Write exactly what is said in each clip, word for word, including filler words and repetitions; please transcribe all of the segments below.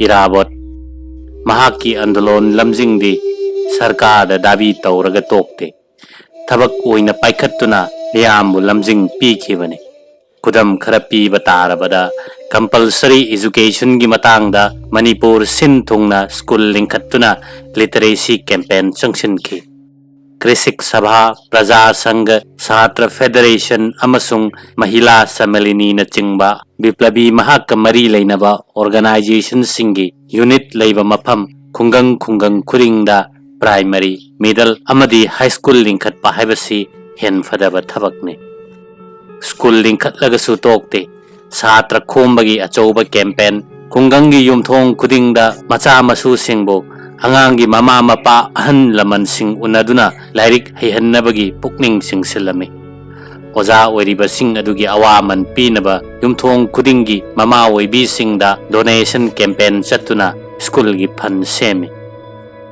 ꯏꯔꯥꯕꯣꯠ꯫ ꯃꯍꯥꯛꯀꯤ ꯑꯟꯗꯣꯂꯣꯟ ꯂꯝꯖꯤꯡꯗꯤ ꯁꯔꯀꯥꯔꯗ ꯗꯥꯕꯤ ꯇꯧꯔꯒ ꯇꯣꯛꯇꯦ꯫ ꯊꯕꯛ ꯑꯣꯏꯅ ꯄꯥꯏꯈꯠꯇꯨꯅ ꯃꯤꯌꯥꯝꯕꯨ ꯂꯝꯖꯤꯡ ꯄꯤꯈꯤꯕꯅꯤ꯫ ꯈꯨꯗꯝ ꯈꯔ ꯄꯤꯕ ꯇꯥꯔꯕꯗ, ꯀꯝꯄꯜꯁꯔꯤ ꯏꯖꯨꯀꯦꯁꯟꯒꯤ ꯃꯇꯥꯡꯗ ꯃꯅꯤꯄꯨꯔ ꯁꯤꯟ ꯊꯨꯡꯅ ꯁ꯭ꯀꯨꯜ ꯂꯤꯡꯈꯠꯇꯨꯅ ꯂꯤꯇꯔꯦꯁꯤ ꯀꯦꯝꯄꯦꯟ ꯆꯪꯁꯤꯟꯈꯤ꯫ ꯀ꯭ꯔꯤꯁꯤꯛ ꯁꯚꯥ, ꯄ꯭ꯔꯖꯥ ꯁꯪꯘ, ꯁꯥꯇ꯭ꯔ ꯐꯦꯗꯔꯦꯁꯟ ꯑꯃꯁꯨꯡ ꯃꯍꯤꯂꯥ ꯁꯃꯦꯂꯤꯅꯤꯅꯆꯤꯡꯕ ꯕꯤꯄ꯭ꯂꯕꯤ ꯃꯍꯥꯛꯀ ꯃꯔꯤ ꯂꯩꯅꯕ ꯑꯣꯔꯒꯅꯥꯏꯖꯦꯁꯟꯁꯤꯡꯒꯤ ꯌꯨꯅꯤꯠ ꯂꯩꯕ ꯃꯐꯝ ꯈꯨꯡꯒꯪ ꯈꯨꯡꯒꯪ ꯈꯨꯗꯤꯡꯗ ꯄ꯭ꯔꯥꯏꯃꯔꯤ, ꯃꯤꯗꯜ ꯑꯃꯗꯤ ꯍꯥꯏ ꯁ꯭ꯀꯨꯜ ꯂꯤꯡꯈꯠꯄ ꯍꯥꯏꯕꯁꯤ ꯍꯦꯟꯐꯗꯕ ꯊꯕꯛꯅꯤ꯫ ꯁ꯭ꯀꯨꯜ ꯂꯤꯡꯈꯠꯂꯒꯁꯨ ꯇꯣꯛꯇꯦ꯫ ꯁꯥꯇ꯭ꯔ ꯈꯣꯝꯕꯒꯤ ꯑꯆꯧꯕ ꯀꯦꯝꯄꯦꯟ, ꯈꯨꯡꯒꯪꯒꯤ ꯌꯨꯝꯊꯣꯡ ꯈꯨꯗꯤꯡꯗ ꯃꯆꯥ ꯃꯁꯨꯁꯤꯡꯕꯨ ꯑꯉꯥꯡꯒꯤ ꯃꯃꯥ ꯃꯄꯥ, ꯑꯍꯜ ꯂꯃꯟꯁꯤꯡ ꯎꯅꯗꯨꯅ ꯂꯥꯏꯔꯤꯛ ꯍꯩꯍꯟꯅꯕꯒꯤ ꯄꯨꯛꯅꯤꯡ ꯆꯤꯡꯁꯤꯜꯂꯝꯃꯤ꯫ ꯑꯣꯖꯥ ꯑꯣꯏꯔꯤꯕꯁꯤꯡ ꯑꯗꯨꯒꯤ ꯑꯋꯥꯃꯟ ꯄꯤꯅꯕ ꯌꯨꯝꯊꯣꯡ ꯈꯨꯗꯤꯡꯒꯤ ꯃꯃꯥ ꯑꯣꯏꯕꯤꯁꯤꯡꯗ ꯗꯣꯅꯦꯁꯟ ꯀꯦꯝꯄꯦꯟ ꯆꯠꯇꯨꯅ ꯁ꯭ꯀꯨꯜꯒꯤ ꯐꯟ ꯁꯦꯝꯃꯤ꯫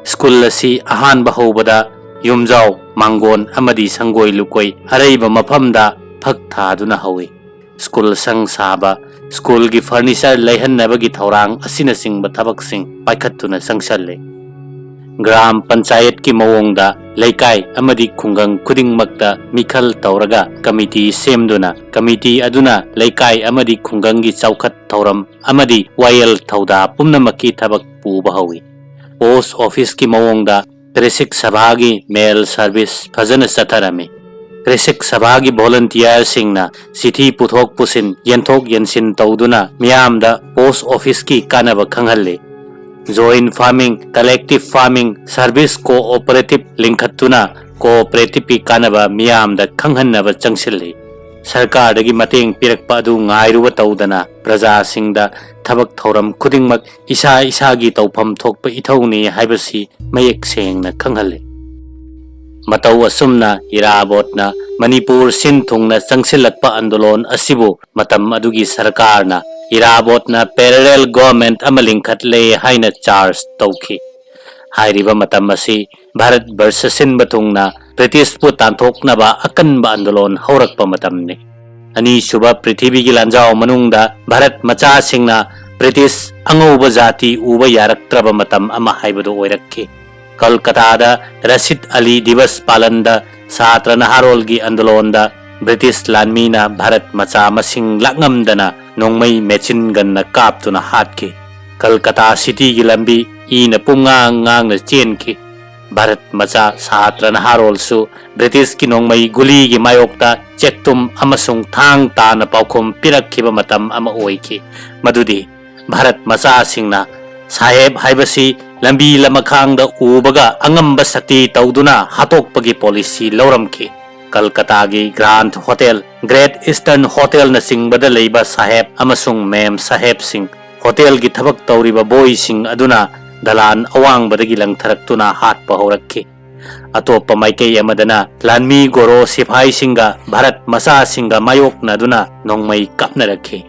ꯁ꯭ꯀꯨꯜ ꯑꯁꯤ ꯑꯍꯥꯟꯕ ꯍꯧꯕꯗ ꯌꯨꯝꯖꯥꯎ, ꯃꯥꯡꯒꯣꯟ ꯑꯃꯗꯤ ꯁꯪꯒꯣꯏ ꯂꯨꯀꯣꯏ ꯑꯔꯩꯕ ꯃꯐꯝꯗ ꯐꯛ ꯊꯥꯗꯨꯅ ꯍꯧꯏ꯫ ꯁ꯭ꯀꯨꯜ ꯁꯪ ꯁꯥꯕ, ꯁ꯭ꯀꯨꯜꯒꯤ ꯐꯔꯅꯤꯆꯔ ꯂꯩꯍꯟꯅꯕꯒꯤ ꯊꯧꯔꯥꯡ ꯑꯁꯤꯅꯆꯤꯡꯕ ꯊꯕꯛꯁꯤꯡ ꯄꯥꯏꯈꯠꯇꯨꯅ ꯆꯪꯁꯜꯂꯤ꯫ ꯒ꯭ꯔꯥꯝ ꯄꯟꯆꯥꯌꯠꯀꯤ ꯃꯑꯣꯡꯗ ꯂꯩꯀꯥꯏ ꯑꯃꯗꯤ ꯈꯨꯡꯒꯪ ꯈꯨꯗꯤꯡꯃꯛꯇ ꯃꯤꯈꯜ ꯇꯧꯔꯒ ꯀꯃꯤꯇꯤ ꯁꯦꯝꯗꯨꯅ, ꯀꯃꯤꯇꯤ ꯑꯗꯨꯅ ꯂꯩꯀꯥꯏ ꯑꯃꯗꯤ ꯈꯨꯡꯒꯪꯒꯤ ꯆꯥꯎꯈꯠ ꯊꯧꯔꯝ ꯑꯃꯗꯤ ꯋꯥꯌꯦꯜ ꯊꯧꯗꯥ ꯄꯨꯝꯅꯃꯛꯀꯤ ꯊꯕꯛ ꯄꯨꯕ ꯍꯧꯏ꯫ ꯄꯣꯁ ꯑꯣꯐꯤꯁꯀꯤ ꯃꯑꯣꯡꯗ ꯀ꯭ꯔꯤꯁꯤꯛ ꯁꯚꯥꯒꯤ ꯃꯦꯜ ꯁꯔꯚꯤꯁ ꯐꯖꯅ ꯆꯠꯊꯔꯝꯃꯤ꯫ ꯀ꯭ꯔꯤꯁꯤꯛ ꯁꯚꯥꯒꯤ ꯚꯣꯂꯨꯟꯇꯤꯌꯔꯁꯤꯡꯅ ꯆꯤꯊꯤ ꯄꯨꯊꯣꯛ ꯄꯨꯁꯤꯟ, ꯌꯦꯟꯊꯣꯛ ꯌꯦꯟꯁꯤꯟ ꯇꯧꯗꯨꯅ ꯃꯤꯌꯥꯝꯗ ꯄꯣꯁ ꯑꯣꯐꯤꯁꯀꯤ ꯀꯥꯟꯅꯕ ꯈꯪꯍꯜꯂꯤ꯫ Joint farming, collective farming, service cooperative ꯂꯤꯡꯈꯠꯇꯨꯅ ꯀꯣꯑꯣꯄꯔꯦꯇꯤꯚꯀꯤ ꯀꯥꯟꯅꯕ ꯃꯤꯌꯥꯝꯗ ꯈꯪꯍꯟꯅꯕ ꯆꯪꯁꯤꯜꯂꯤ꯫ ꯁꯔꯀꯥꯔꯗꯒꯤ ꯃꯇꯦꯡ ꯄꯤꯔꯛꯄ ꯑꯗꯨ ꯉꯥꯏꯔꯨꯕ ꯇꯧꯗꯅ ꯄ꯭ꯔꯖꯥꯁꯤꯡꯗ ꯊꯕꯛ ꯊꯧꯔꯝ ꯈꯨꯗꯤꯡꯃꯛ ꯏꯁꯥ ꯏꯁꯥꯒꯤ ꯇꯧꯐꯝ ꯊꯣꯛꯄ ꯏꯊꯧꯅꯤ ꯍꯥꯏꯕꯁꯤ ꯃꯌꯦꯛ ꯁꯦꯡꯅ ꯈꯪꯍꯜꯂꯤ꯫ ꯃꯇꯧ ꯑꯁꯨꯝꯅ ꯏꯔꯥꯕꯣꯠꯅ ꯃꯅꯤꯄꯨꯔ ꯁꯤꯟ ꯊꯨꯡꯅ ꯆꯪꯁꯤꯜꯂꯛꯄ ꯑꯟꯗꯣꯂꯣꯟ ꯑꯁꯤꯕꯨ ꯃꯇꯝ ꯑꯗꯨꯒꯤ ꯁꯔꯀꯥꯔꯅ ꯏꯔꯥꯕꯣꯠꯅ ꯄꯦꯔꯦꯂꯦꯜ ꯒꯣꯚꯔꯟꯃꯦꯟꯠ ꯑꯃ ꯂꯤꯡꯈꯠꯂꯦ ꯍꯥꯏꯅ ꯆꯥꯔꯖ ꯇꯧꯈꯤ꯫ ꯍꯥꯏꯔꯤꯕ ꯃꯇꯝ ꯑꯁꯤ ꯚꯥꯔꯠ ꯕꯔꯁ ꯁꯤꯟꯕ ꯊꯨꯡꯅ ꯕ꯭ꯔꯤꯇꯤꯁꯄꯨ ꯇꯥꯟꯊꯣꯛꯅꯕ ꯑꯀꯟꯕ ꯑꯟꯗꯣꯂꯣꯟ ꯍꯧꯔꯛꯄ ꯃꯇꯝꯅꯤ꯫ ꯑꯅꯤꯁꯨꯕ ꯄ꯭ꯔꯤꯊꯤꯕꯤꯒꯤ ꯂꯥꯟꯖꯥꯎ ꯃꯅꯨꯡꯗ ꯚꯥꯔꯠ ꯃꯆꯥꯁꯤꯡꯅ ꯕ꯭ꯔꯤꯇꯤꯁ ꯑꯉꯧꯕ ꯖꯥꯇꯤ ꯎꯕ ꯌꯥꯔꯛꯇ꯭ꯔꯕ ꯃꯇꯝ ꯑꯃ ꯍꯥꯏꯕꯗꯨ ꯑꯣꯏꯔꯛꯈꯤ꯫ ꯀꯜꯀꯇꯥꯗ ꯔꯁꯤꯗ ꯑꯂꯤ ꯗꯤꯕꯁ ꯄꯥꯂꯟꯗ ꯁꯥꯇ꯭ꯔ ꯅꯍꯥꯔꯣꯜꯒꯤ ꯑꯟꯗꯣꯂꯣꯟꯗ ꯕ꯭ꯔꯤꯇꯤꯁ ꯂꯥꯟꯃꯤꯅ ꯚꯥꯔꯠ ꯃꯆꯥ ꯃꯁꯤꯡ ꯂꯥꯛꯉꯝꯗꯅ ꯅꯣꯡꯃꯩ ꯃꯦꯆꯤꯟ ꯒꯟꯅ ꯀꯥꯞꯇꯨꯅ ꯍꯥꯠꯈꯤ꯫ ꯀꯜꯀꯇꯥ ꯁꯤꯇꯤꯒꯤ ꯂꯝꯕꯤ ꯏꯅ ꯄꯨꯡꯉꯥꯡ ꯉꯥꯡꯅ ꯆꯦꯟꯈꯤ꯫ ꯚꯥꯔꯠ ꯃꯆꯥ ꯁꯥꯇ꯭ꯔ ꯅꯍꯥꯔꯣꯜꯁꯨ ꯕ꯭ꯔꯤꯇꯤꯁꯀꯤ ꯅꯣꯡꯃꯩ ꯒꯨꯂꯤꯒꯤ ꯃꯥꯌꯣꯛꯇ ꯆꯦꯛꯇꯨꯝ ꯑꯃꯁꯨꯡ ꯊꯥꯡ ꯇꯥꯅ ꯄꯥꯎꯈꯨꯝ ꯄꯤꯔꯛꯈꯤꯕ ꯃꯇꯝ ꯑꯃ ꯑꯣꯏꯈꯤ꯫ ꯃꯗꯨꯗꯤ ꯚꯥꯔꯠ ꯃꯆꯥꯁꯤꯡꯅ ꯁꯥꯍꯦꯕ ꯍꯥꯏꯕꯁꯤ ꯂꯝꯕꯤ ꯂꯃꯈꯥꯡꯗ ꯎꯕꯒ ꯑꯉꯝꯕ ꯁꯛꯇꯤ ꯇꯧꯗꯨꯅ ꯍꯥꯠꯇꯣꯛꯄꯒꯤ ꯄꯣꯂꯤꯁꯤ ꯂꯧꯔꯝꯈꯤ꯫ ꯀꯜꯀꯇꯥꯒꯤ ꯒ꯭ꯔꯥꯟꯗ ꯍꯣꯇꯦꯜ, ꯒ꯭ꯔꯦꯠ ꯏꯁꯇꯔꯟ ꯍꯣꯇꯦꯜꯅꯆꯤꯡꯕꯗ ꯂꯩꯕ ꯁꯥꯍꯦꯕ ꯑꯃꯁꯨꯡ ꯃꯦꯝ ꯁꯥꯍꯦꯕꯁꯤꯡ, ꯍꯣꯇꯦꯜꯒꯤ ꯊꯕꯛ ꯇꯧꯔꯤꯕ ꯕꯣꯏꯁꯤꯡ ꯑꯗꯨꯅ ꯗꯂꯥꯟ ꯑꯋꯥꯡꯕꯗꯒꯤ ꯂꯪꯊꯔꯛꯇꯨꯅ ꯍꯥꯠꯄ ꯍꯧꯔꯛꯈꯤ꯫ ꯑꯇꯣꯞꯄ ꯃꯥꯏꯀꯩ ꯑꯃꯗꯅ ꯂꯥꯟꯃꯤ ꯒꯣꯔꯣ ꯁꯤꯐꯥꯏꯁꯤꯡꯒ ꯚꯥꯔꯠ ꯃꯆꯥꯁꯤꯡꯒ ꯃꯥꯌꯣꯛꯅꯗꯨꯅ ꯅꯣꯡꯃꯩ ꯀꯥꯞꯅꯔꯛꯈꯤ꯫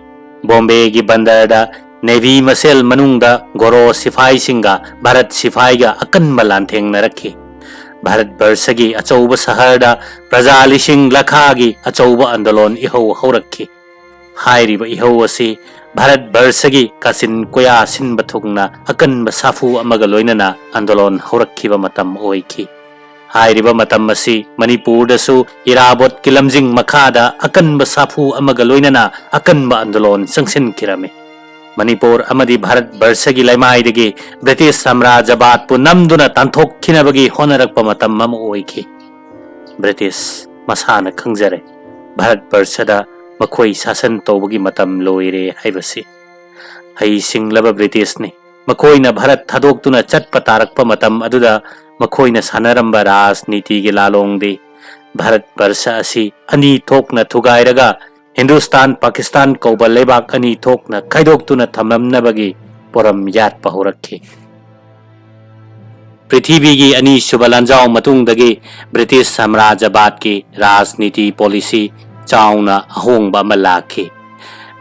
ꯕꯣꯝꯕꯦꯒꯤ ꯕꯟꯗꯔꯗ ꯅꯦꯚꯤ ꯃꯁꯦꯜ ꯃꯅꯨꯡꯗ ꯒꯣꯔꯣ ꯁꯤꯐꯥꯏꯁꯤꯡꯒ ꯚꯥꯔꯠ ꯁꯤꯐꯥꯏꯒ ꯑꯀꯟꯕ ꯂꯥꯟꯊꯦꯡꯅꯔꯛꯈꯤ꯫ ꯚꯥꯔꯠ ꯕꯔꯁꯒꯤ ꯑꯆꯧꯕ ꯁꯍꯔꯗ ꯄ꯭ꯔꯖꯥ ꯂꯤꯁꯤꯡ ꯂꯥꯈꯥꯒꯤ ꯑꯆꯧꯕ ꯑꯟꯗꯣꯂꯣꯟ ꯏꯍꯧ ꯍꯧꯔꯛꯈꯤ꯫ ꯍꯥꯏꯔꯤꯕ ꯏꯍꯧ ꯑꯁꯤ ꯚꯥꯔꯠ ꯕꯔꯁꯒꯤ ꯀꯥꯆꯤꯟ ꯀꯣꯌꯥ ꯁꯤꯟꯕ ꯊꯨꯡꯅ ꯑꯀꯟꯕ ꯁꯥꯐꯨ ꯑꯃꯒ ꯂꯣꯏꯅꯅ ꯑꯟꯗꯣꯂꯣꯟ ꯍꯧꯔꯛꯈꯤꯕ ꯃꯇꯝ ꯑꯣꯏꯈꯤ꯫ ꯍꯥꯏꯔꯤꯕ ꯃꯇꯝ ꯑꯁꯤ ꯃꯅꯤꯄꯨꯔꯗꯁꯨ ꯏꯔꯥꯕꯣꯠꯀꯤ ꯂꯝꯖꯤꯡ ꯃꯈꯥꯗ ꯑꯀꯟꯕ ꯁꯥꯐꯨ ꯑꯃꯒ ꯂꯣꯏꯅꯅ ꯑꯀꯟꯕ ꯑꯟꯗꯣꯂꯣꯟ ꯆꯪꯁꯤꯟꯈꯤꯔꯝꯃꯤ꯫ ꯃꯅꯤꯄꯨꯔ ꯑꯃꯗꯤ ꯚꯥꯔꯠ ꯕꯔꯁꯒꯤ ꯂꯩꯃꯥꯏꯗꯒꯤ ꯕ꯭ꯔꯤꯇꯤꯁ ꯁꯥꯝꯔꯥꯖ꯭ꯌꯕꯥꯗꯄꯨ ꯅꯝꯗꯨꯅ ꯇꯥꯟꯊꯣꯛꯈꯤꯅꯕꯒꯤ ꯍꯣꯠꯅꯔꯛꯄ ꯃꯇꯝ ꯑꯃ ꯑꯣꯏꯈꯤ꯫ ꯕ꯭ꯔꯤꯇꯤꯁ ꯃꯁꯥꯅ ꯈꯪꯖꯔꯦ, ꯚꯥꯔꯠ ꯕꯔꯁꯗ ꯃꯈꯣꯏ ꯁꯥꯁꯟ ꯇꯧꯕꯒꯤ ꯃꯇꯝ ꯂꯣꯏꯔꯦ ꯍꯥꯏꯕꯁꯤ꯫ ꯍꯩꯁꯤꯡꯂꯕ ꯕ꯭ꯔꯤꯇꯤꯁꯅꯤ꯫ ꯃꯈꯣꯏꯅ ꯚꯥꯔꯠ ꯊꯥꯗꯣꯛꯇꯨꯅ ꯆꯠꯄ ꯇꯥꯔꯛꯄ ꯃꯇꯝ ꯑꯗꯨꯗ ꯃꯈꯣꯏꯅ ꯁꯥꯟꯅꯔꯝꯕ ꯔꯥꯖꯅꯤꯇꯤꯒꯤ ꯂꯥꯂꯣꯡꯗꯤ ꯚꯥꯔꯠ ꯕꯔꯁ ꯑꯁꯤ ꯑꯅꯤ ꯊꯣꯛꯅ ꯊꯨꯒꯥꯏꯔꯒ ꯍꯤꯟꯗꯨꯁꯇꯥꯟ ꯄꯥꯀꯤꯁꯇꯥꯟ ꯀꯧꯕ ꯂꯩꯕꯥꯛ ꯑꯅꯤ ꯊꯣꯛꯅ ꯈꯥꯏꯗꯣꯛꯇꯨꯅ ꯊꯝꯂꯝꯅꯕꯒꯤ ꯄꯣꯔꯝ ꯌꯥꯠꯄ ꯍꯧꯔꯛꯈꯤ꯫ ꯄ꯭ꯔꯤꯊꯤꯕꯤꯒꯤ ꯑꯅꯤꯁꯨꯕ ꯂꯥꯟꯖꯥꯎ ꯃꯇꯨꯡꯗꯒꯤ ꯕ꯭ꯔꯤꯇꯤꯁ ꯁꯥꯝꯔꯥꯖ꯭ꯌꯕꯥꯗꯀꯤ ꯔꯥꯖꯅꯤꯇꯤ ꯄꯣꯂꯤꯁꯤ ꯆꯥꯎꯅ ꯑꯍꯣꯡꯕ ꯑꯃ ꯂꯥꯛꯈꯤ꯫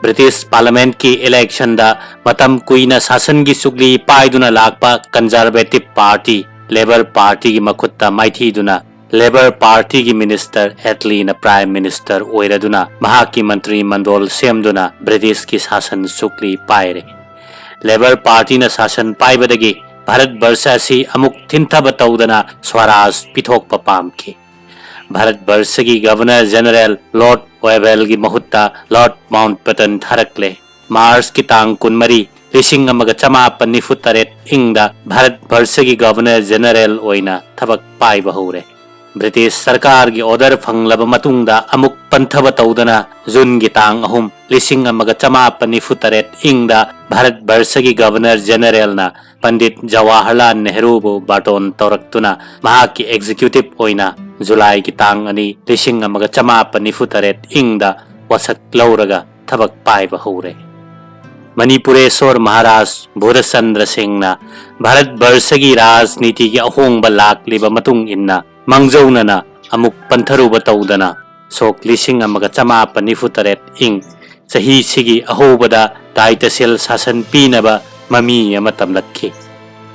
ꯕ꯭ꯔꯤꯇꯤꯁ ꯄꯥꯔꯂꯤꯌꯥꯃꯦꯟꯠꯀꯤ ꯏꯂꯦꯛꯁꯟꯗ ꯃꯇꯝ ꯀꯨꯏꯅ ꯁꯥꯁꯟꯒꯤ ꯆꯨꯛꯂꯤ ꯄꯥꯏꯗꯨꯅ ꯂꯥꯛꯄ ꯀꯟꯖꯔꯕꯦꯇꯤꯕ ꯄꯥꯔꯇꯤ, ꯂꯦꯕꯔ ꯄꯥꯔꯇꯤꯒꯤ ꯃꯈꯨꯠꯇ ꯃꯥꯏꯊꯤꯗꯨꯅ ꯂꯦꯕꯔ ꯄꯥꯔꯇꯤꯒꯤ ꯃꯤꯅꯤꯁꯇꯔ ꯑꯦꯠꯂꯤꯅ ꯄ꯭ꯔꯥꯏꯝ ꯃꯤꯅꯤꯁꯇꯔ ꯑꯣꯏꯔꯗꯨꯅ ꯃꯍꯥꯛꯀꯤ ꯃꯟꯇ꯭ꯔꯤ ꯃꯟꯗꯣꯜ ꯁꯦꯝꯗꯨꯅ ꯕ꯭ꯔꯤꯇꯤꯁꯀꯤ ꯁꯥꯁꯟ ꯆꯨꯛꯂꯤ ꯄꯥꯏꯔꯦ꯫ ꯂꯦꯕꯔ ꯄꯥꯔꯇꯤꯅ ꯁꯥꯁꯟ ꯄꯥꯏꯕꯗꯒꯤ ꯚꯥꯔꯠ ꯕꯔꯁ ꯑꯁꯤ ꯑꯃꯨꯛ ꯊꯤꯟꯊꯕ ꯇꯧꯗꯅ ꯁ꯭ꯋꯔꯥꯖ ꯄꯤꯊꯣꯛꯄ ꯄꯥꯝꯈꯤ꯫ ꯚꯥꯔꯠ ꯕꯔꯁꯒꯤ ꯒꯚꯔꯅꯔ ꯖꯦꯅꯔꯦꯜ ꯂꯣꯔꯗ ꯋꯦꯕꯦꯜꯒꯤ ꯃꯍꯨꯠꯇ ꯂꯣꯔꯗ ꯃꯥꯎꯟꯠꯕꯇꯟ ꯊꯥꯔꯛꯂꯦ꯫ ꯃꯥꯔꯆꯀꯤ ꯇꯥꯡ ꯀꯨꯟꯃꯔꯤ, ꯂꯤꯁꯤꯡ ꯑꯃꯒ ꯆꯃꯥꯄꯟ ꯅꯤꯐꯨ ꯇꯔꯦꯠ ꯏꯪꯗ ꯚꯥꯔꯠ ꯕꯔꯁꯒꯤ ꯒꯚꯔꯅꯔ ꯖꯦꯅꯔꯦꯜ ꯑꯣꯏꯅ ꯊꯕꯛ ꯄꯥꯏꯕ ꯍꯧꯔꯦ꯫ ꯕ꯭ꯔꯤꯇꯤꯁ ꯁꯔꯀꯥꯔꯒꯤ ꯑꯣꯔꯗꯔ ꯐꯪꯂꯕ ꯃꯇꯨꯡꯗ ꯑꯃꯨꯛ ꯄꯟꯊꯕ ꯇꯧꯗꯅ ꯖꯨꯟꯒꯤ ꯇꯥꯡ ꯑꯍꯨꯝ, ꯂꯤꯁꯤꯡ ꯑꯃꯒ ꯆꯃꯥꯄꯟ ꯅꯤꯐꯨ ꯇꯔꯦꯠ ꯏꯪꯗ ꯚꯥꯔꯠ ꯕꯔꯁꯒꯤ ꯒꯚꯔꯅꯔ ꯖꯦꯅꯔꯦꯜꯅ ꯄꯟꯗꯤꯠ ꯖꯋꯥꯍꯔꯂꯥꯜ ꯅꯦꯍꯔꯨꯕꯨ ꯕꯥꯔꯇꯣꯟ ꯇꯧꯔꯛꯇꯨꯅ ꯃꯍꯥꯛꯀꯤ ꯑꯦꯛꯖꯤꯀ꯭ꯌꯨꯇꯤꯚ ꯑꯣꯏꯅ ꯖꯨꯂꯥꯏꯒꯤ ꯇꯥꯡ ꯑꯅꯤ, ꯂꯤꯁꯤꯡ ꯑꯃꯒ ꯆꯃꯥꯄꯟ ꯅꯤꯐꯨ ꯇꯔꯦꯠ ꯏꯪꯗ ꯋꯥꯁꯛ ꯂꯧꯔꯒ ꯊꯕꯛ ꯄꯥꯏꯕ ꯍꯧꯔꯦ꯫ ꯃꯅꯤꯄꯨꯔꯦꯁꯣꯔ ꯃꯍꯥꯔꯥꯖ ꯕꯣꯙꯆꯟꯗ꯭ꯔ ꯁꯤꯡꯅ ꯚꯥꯔꯠ ꯕꯔꯁꯒꯤ ꯔꯥꯖꯅꯤꯇꯤꯒꯤ ꯑꯍꯣꯡꯕ ꯂꯥꯛꯂꯤꯕ ꯃꯇꯨꯡ ꯏꯟꯅ ꯃꯥꯡꯖꯧꯅꯅ ꯑꯃꯨꯛ ꯄꯟꯊꯔꯨꯕ ꯇꯧꯗꯅ ꯁꯣꯛ ꯂꯤꯁꯤꯡ ꯑꯃꯒ ꯆꯃꯥꯄꯟ ꯅꯤꯐꯨ ꯇꯔꯦꯠ ꯏꯪ ꯆꯍꯤꯁꯤꯒꯤ ꯑꯍꯧꯕꯗ ꯗꯥꯏꯇꯁꯤꯜ ꯁꯥꯁꯟ ꯄꯤꯅꯕ ꯃꯃꯤ ꯑꯃ ꯇꯝꯂꯛꯈꯤ꯫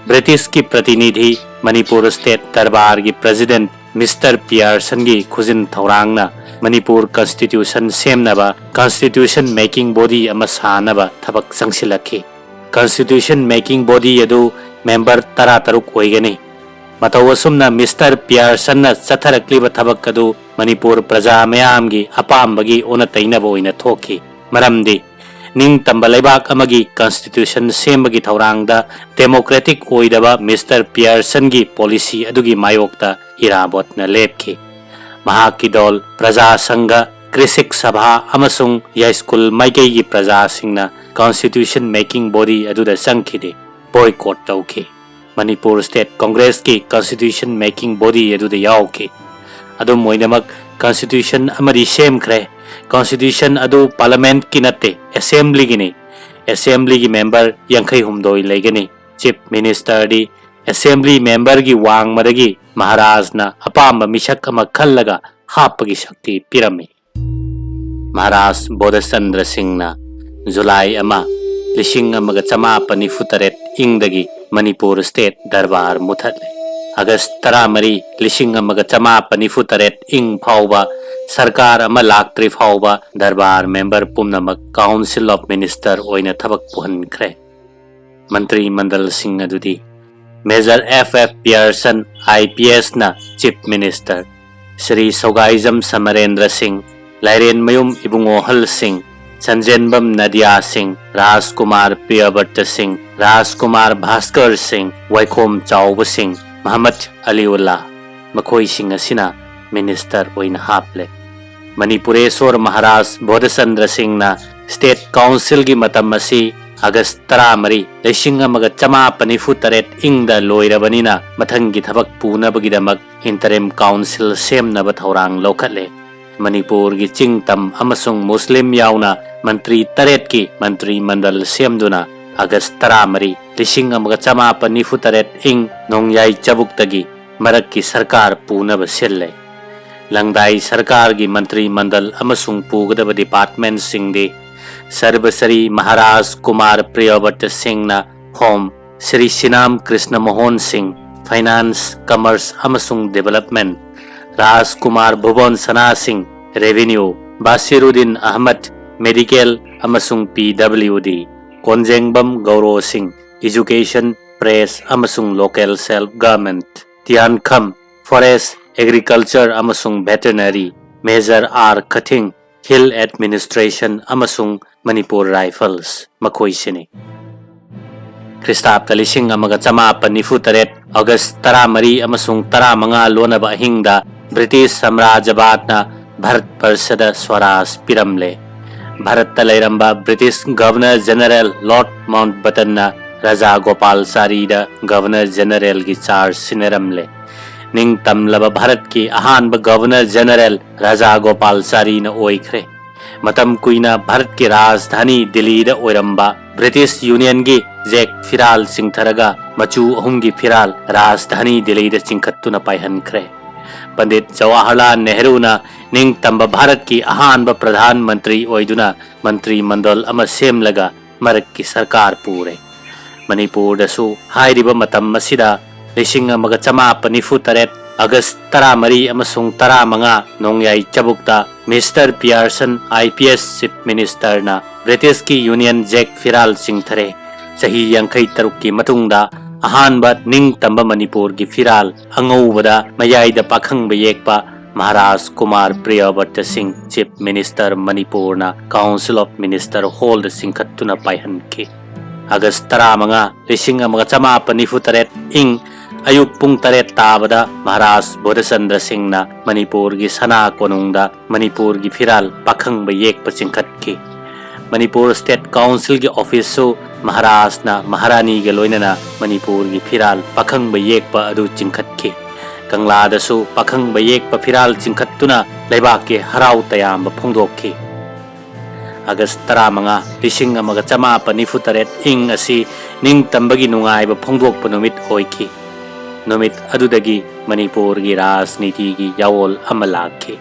ꯕ꯭ꯔꯤꯇꯤꯁꯀꯤ ꯄ꯭ꯔꯇꯤꯅꯤꯙꯤ ꯃꯅꯤꯄꯨꯔ ꯁ꯭ꯇꯦꯠ ꯗꯔꯕꯥꯔꯒꯤ ꯄ꯭ꯔꯦꯁꯤꯗꯦꯟꯠ ꯃꯤꯁꯇꯔ ꯄꯤꯌꯔꯁꯟꯒꯤ ꯈꯨꯖꯤꯟ ꯊꯧꯔꯥꯡꯅ ꯃꯅꯤꯄꯨꯔ ꯀꯟꯁꯇꯤꯇ꯭ꯌꯨꯁꯟ ꯁꯦꯝꯅꯕ ꯀꯟꯁꯇꯤꯇ꯭ꯌꯨꯁꯟ ꯃꯦꯀꯤꯡ ꯕꯣꯗꯤ ꯑꯃ ꯁꯥꯅꯕ ꯊꯕꯛ ꯆꯪꯁꯤꯜꯂꯛꯈꯤ꯫ ꯀꯟꯁꯇꯤꯇ꯭ꯌꯨꯁꯟ ꯃꯦꯀꯤꯡ ꯕꯣꯗꯤ ꯑꯗꯨ ꯃꯦꯝꯕꯔ ꯇꯔꯥꯇꯔꯨꯛ ꯑꯣꯏꯒꯅꯤ꯫ ꯃꯇꯧ ꯑꯁꯨꯝꯅ ꯃꯤꯁꯇꯔ ꯄꯤꯌꯔꯁꯟꯅ ꯆꯠꯊꯔꯛꯂꯤꯕ ꯊꯕꯛ ꯑꯗꯨ ꯃꯅꯤꯄꯨꯔ ꯄ꯭ꯔꯖꯥ ꯃꯌꯥꯝꯒꯤ ꯑꯄꯥꯝꯕꯒꯤ ꯑꯣꯟꯅ ꯇꯩꯅꯕ ꯑꯣꯏꯅ ꯊꯣꯛꯈꯤ꯫ ꯃꯔꯝꯗꯤ ꯅꯤꯡꯇꯝꯕ ꯂꯩꯕꯥꯛ ꯑꯃꯒꯤ ꯀꯟꯁꯇꯤꯇ꯭ꯌꯨꯁꯟ ꯁꯦꯝꯕꯒꯤ ꯊꯧꯔꯥꯡꯗ ꯗꯦꯃꯣꯀ꯭ꯔꯦꯇꯤꯛ ꯑꯣꯏꯗꯕ ꯃꯤꯁꯇꯔ ꯄꯤꯌꯔꯁꯟꯒꯤ ꯄꯣꯂꯤꯁꯤ ꯑꯗꯨꯒꯤ ꯃꯥꯌꯣꯛꯇ ꯏꯔꯥꯕꯣꯠꯅ ꯂꯦꯞꯈꯤ꯫ ꯃꯍꯥꯛꯀꯤ ꯗꯣꯜ ꯄ꯭ꯔꯖꯥ ꯁꯪꯘ, ꯀ꯭ꯔꯤꯁꯤꯛ ꯁꯚꯥ ꯑꯃꯁꯨꯡ ꯌꯥꯏꯁ꯭ꯀꯨꯜ ꯃꯥꯏꯀꯩꯒꯤ ꯄ꯭ꯔꯖꯥꯁꯤꯡꯅ ꯀꯟꯁꯇꯤꯇ꯭ꯌꯨꯁꯟ ꯃꯦꯀꯤꯡ ꯕꯣꯗꯤ ꯑꯗꯨꯗ ꯆꯪꯈꯤꯗꯦ, ꯕꯣꯏꯀꯣꯠ ꯇꯧꯈꯤ꯫ ꯃꯅꯤꯄꯨꯔ ꯁ꯭ꯇꯦꯠ ꯀꯣꯡꯒ꯭ꯔꯦꯁꯀꯤ ꯀꯟꯁꯇꯤꯇ꯭ꯌꯨꯁꯟ ꯃꯦꯀꯤꯡ ꯕꯣꯗꯤ ꯑꯗꯨꯗ ꯌꯥꯎꯈꯤ꯫ ꯑꯗꯨꯝ ꯑꯣꯏꯅꯃꯛ, ꯀꯟꯁꯇꯤꯇ꯭ꯌꯨꯁꯟ ꯑꯃꯗꯤ ꯁꯦꯝꯈ꯭ꯔꯦ꯫ ꯀꯟꯁꯇꯤꯇ꯭ꯌꯨꯁꯟ ꯑꯗꯨ ꯄꯥꯔꯂꯤꯌꯥꯃꯦꯟꯠꯀꯤ ꯅꯠꯇꯦ, ꯑꯦꯁꯦꯝꯕ꯭ꯂꯤꯒꯤꯅꯤ꯫ ꯑꯦꯁꯦꯝꯕ꯭ꯂꯤꯒꯤ ꯃꯦꯝꯕꯔ ꯌꯥꯡꯈꯩ ꯍꯨꯝꯗꯣꯏ ꯂꯩꯒꯅꯤ꯫ ꯆꯤꯐ ꯃꯤꯅꯤꯁꯇꯔꯗꯤ ꯑꯦꯁꯦꯝꯕ꯭ꯂꯤ ꯃꯦꯝꯕꯔꯒꯤ ꯋꯥꯡꯃꯗꯒꯤ ꯃꯍꯥꯔꯥꯖꯅ ꯑꯄꯥꯝꯕ ꯃꯤꯁꯛ ꯑꯃ ꯈꯜꯂꯒ ꯍꯥꯞꯄꯒꯤ ꯁꯛꯇꯤ ꯄꯤꯔꯝꯃꯤ꯫ ꯃꯍꯥꯔꯥꯖ ꯕꯣꯙꯆꯟꯗ꯭ꯔ ꯁꯤꯡꯅ ꯖꯨꯂꯥꯏ ꯑꯃ, ꯂꯤꯁꯤꯡ ꯑꯃꯒ ꯆꯃꯥꯄꯟ ꯅꯤꯐꯨ ꯇꯔꯦꯠ ꯏꯪꯗꯒꯤ ꯃꯅꯤꯄꯨꯔ ꯁ꯭ꯇꯦꯠ ꯗꯔꯕꯥꯔ ꯃꯨꯊꯠꯂꯦ꯫ ꯑꯥꯒꯁ ꯇꯔꯥꯃꯔꯤ, ꯂꯤꯁꯤꯡ ꯑꯃꯒ ꯆꯃꯥꯄꯟ ꯅꯤꯐꯨ ꯇꯔꯦꯠ ꯏꯪ ꯐꯥꯎꯕ ꯁꯔꯀꯥꯔ ꯑꯃ ꯂꯥꯛꯇ꯭ꯔꯤ ꯐꯥꯎꯕ ꯗꯔꯕꯥꯔ ꯃꯦꯝꯕꯔ ꯄꯨꯝꯅꯃꯛ ꯀꯥꯎꯟꯁꯤꯜ ꯑꯣꯐ ꯃꯤꯅꯤꯁꯇꯔ ꯑꯣꯏꯅ ꯊꯕꯛ ꯄꯨꯍꯟꯈ꯭ꯔꯦ꯫ ꯃꯟꯇ꯭ꯔꯤ ꯃꯟꯗꯜꯁꯤꯡ ꯑꯗꯨꯗꯤ: major F F Pearson, I P ꯑꯦꯁꯅ ꯆꯤꯐ ꯃꯤꯅꯤꯁꯇꯔ, ꯁ꯭ꯔꯤ ꯁꯧꯒꯥꯏꯖꯝ ꯁꯃꯔꯦꯟꯗ꯭ꯔ ꯁꯤꯡ, ꯂꯥꯏꯔꯦꯟꯃꯌꯨꯝ ꯏꯕꯨꯡꯉꯣꯍꯜ ꯁꯤꯡ, ꯁꯟꯖꯦꯟꯕꯝ ꯅꯗꯤꯌꯥ ꯁꯤꯡ, ꯔꯥꯖꯀꯨꯃꯥꯔ ꯄ꯭ꯔꯤꯌꯕꯔꯇ ꯁꯤꯡ, ꯔꯥꯖꯀꯨꯃꯥꯔ ꯚꯥꯁꯀꯔ ꯁꯤꯡ, ꯋꯥꯏꯈꯣꯝ ꯆꯥꯎꯕ ꯁꯤꯡ, ꯃꯍꯃꯗ ꯑꯂꯤꯎꯜꯂꯥ, ꯃꯈꯣꯏꯁꯤꯡ ꯑꯁꯤꯅ ꯃꯤꯅꯤꯁꯇꯔ ꯑꯣꯏꯅ ꯍꯥꯞꯂꯦ꯫ ꯃꯅꯤꯄꯨꯔꯦꯁꯣꯔ ꯃꯍꯥꯔꯥꯖ ꯕꯣꯙꯆꯟꯗ꯭ꯔ ꯁꯤꯡꯅ ꯁ꯭ꯇꯦꯠ ꯀꯥꯎꯟꯁꯤꯜꯒꯤ ꯃꯇꯝ ꯑꯁꯤ ꯑꯥꯒꯁ ꯇꯔꯥꯃꯔꯤ, ꯂꯤꯁꯤꯡ ꯑꯃꯒ ꯆꯃꯥꯄꯟ ꯅꯤꯐꯨ ꯇꯔꯦꯠ ꯏꯪꯗ ꯂꯣꯏꯔꯕꯅꯤꯅ ꯃꯊꯪꯒꯤ ꯊꯕꯛ ꯄꯨꯅꯕꯒꯤꯗꯃꯛ ꯏꯟꯇꯔꯤꯝ ꯀꯥꯎꯟꯁꯤꯜ ꯁꯦꯝꯅꯕ ꯊꯧꯔꯥꯡ ꯂꯧꯈꯠꯂꯦ꯫ ꯃꯅꯤꯄꯨꯔꯒꯤ ꯆꯤꯡ ꯇꯝ ꯑꯃꯁꯨꯡ ꯃꯨꯁꯂꯤꯝ ꯌꯥꯎꯅ ꯃꯟꯇ꯭ꯔꯤ ꯇꯔꯦꯠꯀꯤ ꯃꯟꯇ꯭ꯔꯤ ꯃꯟꯗꯜ ꯁꯦꯝꯗꯨꯅ ꯑꯥꯒꯁ ꯇꯔꯥꯃꯔꯤ, ꯂꯤꯁꯤꯡ ꯑꯃꯒ ꯆꯃꯥꯄꯟ ꯅꯤꯐꯨ ꯇꯔꯦꯠ ꯏꯪ ꯅꯣꯡꯌꯥꯏ ꯆꯕꯨꯛꯇꯒꯤ ꯃꯔꯛꯀꯤ ꯁꯔꯀꯥꯔ ꯄꯨꯅꯕ ꯁꯤꯜꯂꯦ꯫ ꯂꯪꯗꯥꯏ ꯁꯔꯀꯥꯔꯒꯤ ꯃꯟꯇ꯭ꯔꯤ ꯃꯟꯗꯜ ꯑꯃꯁꯨꯡ ꯄꯨꯒꯗꯕ ꯗꯤꯄꯥꯔꯠꯃꯦꯟꯠꯁꯤꯡꯗꯤ: ꯁꯔꯕꯁꯔꯤ ꯃꯍꯥꯔꯥꯖ ꯀꯨꯃꯥꯔ ꯄ꯭ꯔꯤꯌꯕꯔꯇ ꯁꯤꯡꯅ ꯍꯣꯝ, ꯁ꯭ꯔꯤ ꯁꯤꯅꯥꯝ ꯀ꯭ꯔꯤꯁꯅ ꯃꯣꯍꯟ ꯁꯤꯡ, ꯐꯥꯏꯅꯥꯟꯁ, ꯀꯃꯔꯁ ꯑꯃꯁꯨꯡ ꯗꯤꯚꯦꯂꯞꯃꯦꯟꯠ, ꯔꯥꯖꯀꯨꯃꯥꯔ ꯚꯨꯕꯟ ꯁꯅꯥ ꯁꯤꯡ, ꯔꯦꯚꯤꯅ꯭ꯌꯨ, ꯕꯥꯁꯤꯔꯨꯗꯤꯟ ꯑꯍꯃꯗ, ꯃꯦꯗꯤꯀꯦꯜ ꯑꯃꯁꯨꯡ ꯄꯤ ꯗꯕ꯭ꯂꯤꯎ ꯗꯤ, ꯀꯣꯟꯖꯦꯡꯕꯝ ꯒꯧꯔꯣ ꯁꯤꯡ, ꯏꯖꯨꯀꯦꯁꯟ, ꯄ꯭ꯔꯦꯁ ꯑꯃꯁꯨꯡ local self government, Tiankham, forest, agriculture ꯑꯃꯁꯨꯡ veterinary, major R Khathing, hill administration ꯑꯃꯁꯨꯡ ꯃꯅꯤꯄꯨꯔ ꯔꯥꯏꯐꯜꯁ, ꯃꯈꯣꯏꯁꯤꯅꯤ꯫ ꯈ꯭ꯔꯤꯁꯇꯥꯕꯇ ꯂꯤꯁꯤꯡ ꯑꯃꯒ ꯆꯃꯥꯄꯟ ꯅꯤꯐꯨ ꯇꯔꯦꯠ ꯑꯣꯒꯁ ꯇꯔꯥꯃꯔꯤ ꯑꯃꯁꯨꯡ ꯇꯔꯥꯃꯉꯥ ꯂꯣꯟꯅꯕ ꯑꯍꯤꯡꯗ ꯕ꯭ꯔꯤꯇꯤꯁ ꯁꯥꯝꯔꯥꯖ꯭ꯌꯕꯥꯗꯅ ꯚꯥꯔꯠ ꯕꯔꯁꯗ ꯁ꯭ꯋꯔꯥꯖ ꯄꯤꯔꯝꯂꯦ꯫ ꯚꯥꯔꯠꯇ ꯂꯩꯔꯝꯕ ꯕ꯭ꯔꯤꯇꯤꯁ ꯒꯚꯔꯅꯔ ꯖꯦꯅꯔꯦꯜ ꯂꯣꯔꯗ ꯃꯥꯎꯟꯠꯕꯇꯟꯅ ꯔꯥꯖꯥ ꯒꯣꯄꯥꯜꯆꯥꯔꯤꯗ ꯒꯚꯔꯅꯔ ꯖꯦꯅꯔꯦꯜꯒꯤ ꯆꯥꯔꯖ ꯁꯤꯟꯅꯔꯝꯂꯦ꯫ ꯅꯤꯡꯇꯝꯂꯕ ꯚꯥꯔꯠꯀꯤ ꯑꯍꯥꯟꯕ ꯒꯚꯔꯅꯔ ꯖꯦꯅꯔꯦꯜ ꯔꯥꯖꯥ ꯒꯣꯄꯥꯜꯆꯥꯔꯤꯅ ꯑꯣꯏꯈ꯭ꯔꯦ꯫ ꯃꯇꯝ ꯀꯨꯏꯅ ꯚꯥꯔꯠꯀꯤ ꯔꯥꯖꯙꯥꯅꯤ ꯗꯤꯜꯂꯤꯗ ꯑꯣꯏꯔꯝꯕ ꯕ꯭ꯔꯤꯇꯤꯁ ꯌꯨꯅꯤꯌꯟꯒꯤ ꯖꯦꯛ ꯐꯤꯔꯥꯜ ꯆꯤꯡꯊꯔꯒ ꯃꯆꯨ ꯑꯍꯨꯝꯒꯤ ꯐꯤꯔꯥꯜ ꯔꯥꯖꯙꯥꯅꯤ ꯗꯤꯜꯂꯤꯗ ꯆꯤꯡꯈꯠꯇꯨꯅ ꯄꯥꯏꯍꯟꯈ꯭ꯔꯦ꯫ ꯄꯟꯗꯤꯠ ꯖꯋꯥꯍꯔꯂꯥꯜ ꯅꯦꯍꯔꯨꯅ ꯅꯤꯡꯇꯝꯕ ꯚꯥꯔꯠꯀꯤ ꯑꯍꯥꯟꯕ ꯄ꯭ꯔꯙꯥꯟ ꯃꯟꯇ꯭ꯔꯤ ꯑꯣꯏꯗꯨꯅ ꯃꯟꯇ꯭ꯔꯤ ꯃꯟꯗꯜ ꯑꯃ ꯁꯦꯝꯂꯒ ꯃꯔꯛꯀꯤ ꯁꯔꯀꯥꯔ ꯄꯨꯔꯦ꯫ ꯃꯅꯤꯄꯨꯔꯗꯁꯨ ꯍꯥꯏꯔꯤꯕ ꯃꯇꯝ ꯑꯁꯤꯗ, ꯂꯤꯁꯤꯡ ꯑꯃꯒ ꯆꯃꯥꯄꯟ ꯅꯤꯐꯨ ꯇꯔꯦꯠ ꯑꯒꯁ ꯇꯔꯥꯃꯔꯤ ꯑꯃꯁꯨꯡ ꯇꯔꯥꯃꯉꯥ ꯅꯣꯡꯌꯥꯏ ꯆꯕꯨꯛꯇ mister Pearson, I P S chief ꯃꯤꯅꯤꯁꯇꯔꯅ ꯕ꯭ꯔꯤꯇꯤꯁꯀꯤ ꯌꯨꯅꯤꯌꯟ ꯖꯦꯛ ꯐꯤꯔꯥꯜ ꯆꯤꯡꯊꯔꯦ꯫ ꯆꯍꯤ ꯌꯥꯡꯈꯩ ꯇꯔꯨꯛꯀꯤ ꯃꯇꯨꯡꯗ ꯑꯍꯥꯟꯕ ꯅꯤꯡꯇꯝꯕ ꯃꯅꯤꯄꯨꯔꯒꯤ ꯐꯤꯔꯥꯜ ꯑꯉꯧꯕꯗ ꯃꯌꯥꯏꯗ ꯄꯥꯈꯪꯕ ꯌꯦꯛꯄ ꯃꯍꯥꯔꯥꯖ ꯀꯨꯃꯥꯔ ꯄ꯭ꯔꯤꯌꯕꯔꯇ ꯁꯤꯡ, ꯆꯤꯐ ꯃꯤꯅꯤꯁꯇꯔ, ꯃꯅꯤꯄꯨꯔꯅ ꯀꯥꯎꯟꯁꯤꯜ ꯑꯣꯐ ꯃꯤꯅꯤꯁꯇꯔ ꯍꯣꯜꯗ ꯆꯤꯡꯈꯠꯇꯨꯅ ꯄꯥꯏꯍꯟꯈꯤ꯫ ꯑꯥꯒꯁ ꯇꯔꯥꯃꯉꯥ, ꯂꯤꯁꯤꯡ ꯑꯃꯒ ꯆꯃꯥꯄꯟ ꯅꯤꯐꯨ ꯇꯔꯦꯠ, ꯏꯪ ꯑꯌꯨꯛ ꯄꯨꯡ ꯇꯔꯦꯠ ꯇꯥꯕꯗ ꯃꯍꯥꯔꯥꯖ ꯕꯣꯙꯆꯟꯗ꯭ꯔ ꯁꯤꯡꯅ ꯃꯅꯤꯄꯨꯔꯒꯤ ꯁꯅꯥ ꯀꯣꯅꯨꯡꯗ ꯃꯅꯤꯄꯨꯔꯒꯤ ꯐꯤꯔꯥꯜ ꯄꯥꯈꯪꯕ ꯌꯦꯛꯄ ꯆꯤꯡꯈꯠꯈꯤ꯫ ꯃꯅꯤꯄꯨꯔ ꯁ꯭ꯇꯦꯠ ꯀꯥꯎꯟꯁꯤꯜꯒꯤ ꯑꯣꯐꯤꯁꯁꯨ ꯃꯍꯥꯔꯥꯖꯅ ꯃꯍꯥꯔꯥꯅꯤꯒ ꯂꯣꯏꯅꯅ ꯃꯅꯤꯄꯨꯔꯒꯤ ꯐꯤꯔꯥꯜ ꯄꯥꯈꯪꯕ ꯌꯦꯛꯄ ꯑꯗꯨ ꯆꯤꯡꯈꯠꯈꯤ꯫ ꯀꯪꯂꯥꯗꯁꯨ ꯄꯥꯈꯪꯕ ꯌꯦꯛꯄ ꯐꯤꯔꯥꯜ ꯆꯤꯡꯈꯠꯇꯨꯅ ꯂꯩꯕꯥꯛꯀꯤ ꯍꯔꯥꯎ ꯇꯌꯥꯝꯕ ꯐꯣꯡꯗꯣꯛꯈꯤ꯫ ꯑꯥꯒꯁ ꯇꯔꯥꯃꯉꯥ, ꯂꯤꯁꯤꯡ ꯑꯃꯒ ꯆꯃꯥꯄꯟ ꯅꯤꯐꯨ ꯇꯔꯦꯠ, ꯏꯪ ꯑꯁꯤ ꯅꯤꯡꯇꯝꯕꯒꯤ ꯅꯨꯡꯉꯥꯏꯕ ꯐꯣꯡꯗꯣꯛꯄ ꯅꯨꯃꯤꯠ ꯑꯣꯏꯈꯤ꯫ ꯅꯨꯃꯤꯠ ꯑꯗꯨꯗꯒꯤ ꯃꯅꯤꯄꯨꯔꯒꯤ ꯔꯥꯖꯅꯤꯇꯤꯒꯤ ꯌꯥꯑꯣꯜ ꯑꯃ ꯂꯥꯛꯈꯤ꯫